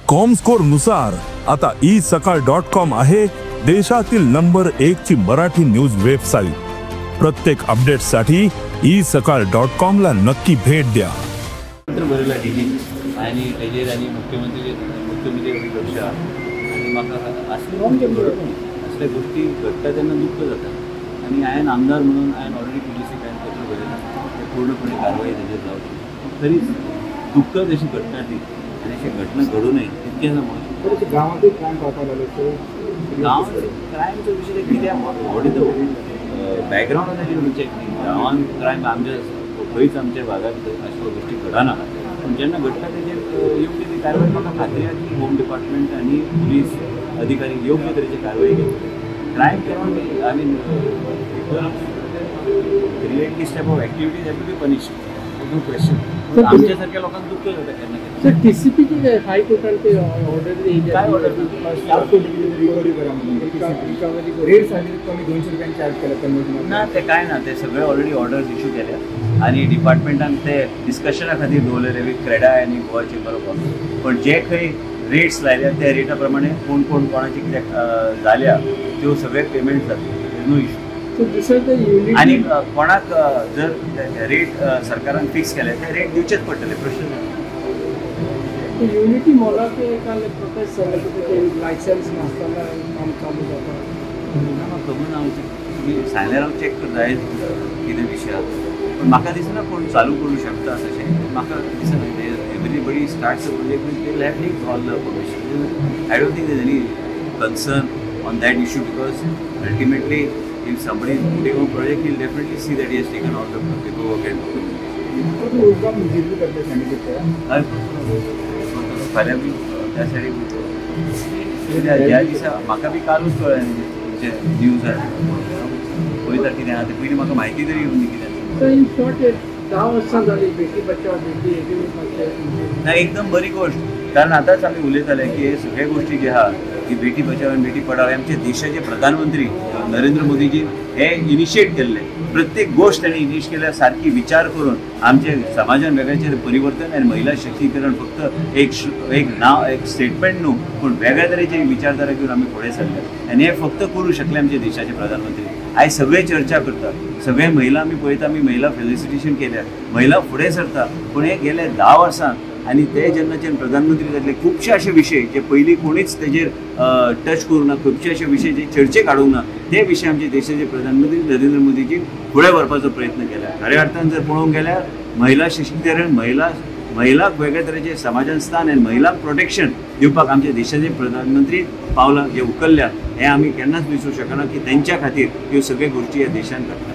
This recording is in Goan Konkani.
कॉमस्कोर नुसार आता ई सकाळ डॉट कॉम आहे देशातील नंबर 1 ची मराठी न्यूज वेबसाईट. प्रत्येक अपडेटसाठी ई सकाळ डॉट कॉम ला नक्की भेट द्या. पत्र बरयला डीजी आनी तेजेर आनी मुख्यमंत्री लक्ष आनी म्हाका असल्या गोष्टी घडटा तेन्ना दुख्ख जाता आनी हांवें आमदार म्हणून हांवें ऑलरेडी पुलिसीक हांवें पत्र बरयलां, ते पूर्णपणे कारवाई तेजेर जावची. तरीच दुख्ख अशी घटना ती आनी अशी घटना घडू नये तितकें सांगूंक. गांवांतूय क्रायम जावपाक लागलो. गांवांत क्रायमचो विशय कित्याक what is the background check न्ही. गांवांत क्रायम आमच्या खंयच आमच्या भागांत अश्यो गोश्टी घडना, पूण जेन्ना घडटा तेजेर योग्य ती कारवाय म्हाका खात्री आसा की होम डिपार्टमेंट आनी पुलीस अधिकारी योग्य तरेची कारवाई घेतले. Crime cannot be, I mean people create this type of activities have to be punished, no question. आमच्या सारख्या लोकांक दुख्ख जाता केन्ना केन्ना. सर टीसीपीची हायकोर्टान ते ऑर्डर काय ऑर्डर रिकवरी करा म्हणून रेट सांगितले कमी 200 रुपयांनी चार्ज केला कन्वर्जन ना, ते काय ना, ते सगळे ऑलरेडी ऑर्डर्स इश्यू केल्या आनी डिपार्टमेंटान ते डिस्कशना खातीर दवरलेले विथ क्रेडाय आनी गोवा चेंबर ऑफ कॉमर्स. पण जे खंय रेट्स लायल्या त्या रेटा प्रमाणे कोण कोण कोणाचे कित्याक जाल्या त्यो सगळे पेमेंट जातले, नो इश्यू. आनी कोणाक जर रेट सरकारान फिक्स केले ते रेट दिवचेच पडटले, प्रश्न ना. युनिटी मॉलाक काल प्रोटेस्ट जाले की लायसन्स नासतना काम चालू जाता. म्हाका खबर ना, तुमी सांगल्यार हांव चॅक करता कितें विशय आसा. पूण म्हाका दिसना कोण चालू करूं शकता तशें म्हाका दिसना. Everybody starts a project they will have take all the permission. I don't think there is any concern on that issue because ultimately if somebody is putting on project, he will definitely see that he has taken all the paperwork and documentation. फाल्यां बी त्या सायडीक ज्या दिसा म्हाका बी कालूच कळ्ळें तुमचे न्यूजार पळयता कितें आहा तें. पयलीं म्हाका म्हायती तरी येवंदी कितें. इन शॉर्ट 10 वर्सां जाली बेटी बचाव बेटी ना, एकदम बरी गोश्ट. कारण आतांच आमी उलयताले की हे सगळे गोश्टी जे आहा की बेटी बचाव आनी बेटी पढाव हे आमचे देशाचे प्रधानमंत्री नरेंद्र मोदीजी हे इनिशिएट केल्ले. प्रत्येक गोश्ट तांणी इनिशिएट केल्या सारकी विचार करून आमचे समाजान वेगळ्याचेर परिवर्तन आनी महिला सशक्तीकरण फक्त एक नांव एक स्टेटमेंट न्हू, पूण वेगळ्या तरेचे विचारधारा घेवन आमी फुडें सरले आनी हे फक्त करूं शकले आमचे देशाचे प्रधानमंत्री. आयज सगळे चर्चा करता, सगळे महिला आमी पळयता, आमी महिला फेलिसिटेशन केल्या, महिला फुडें सरता. पूण हे गेले 10 वर्सां आनी ते जेन्नाच्यान प्रधानमंत्री जातले खुबशे अशे विशय जे पयलीं कोणीच तेजेर टच करूंक ना, खुबशे अशे विशय जे चर्चेक हाडूंक ना, ते विशय आमचे देशाचे प्रधानमंत्री नरेंद्र मोदीजी फुडें व्हरपाचो प्रयत्न केला. खऱ्या अर्थान जर पळोवंक गेल्यार महिला सशक्तीकरण, महिलाक वेगळे तरेचे समाजान स्थान आनी महिलांक प्रोटेक्शन दिवपाक आमचे देशाचे प्रधानमंत्री पावलां जे उखल्ल्या हें आमी केन्नाच विसरूंक शकना की तेंच्या खातीर ह्यो सगळ्यो गोश्टी ह्या देशान घडटा.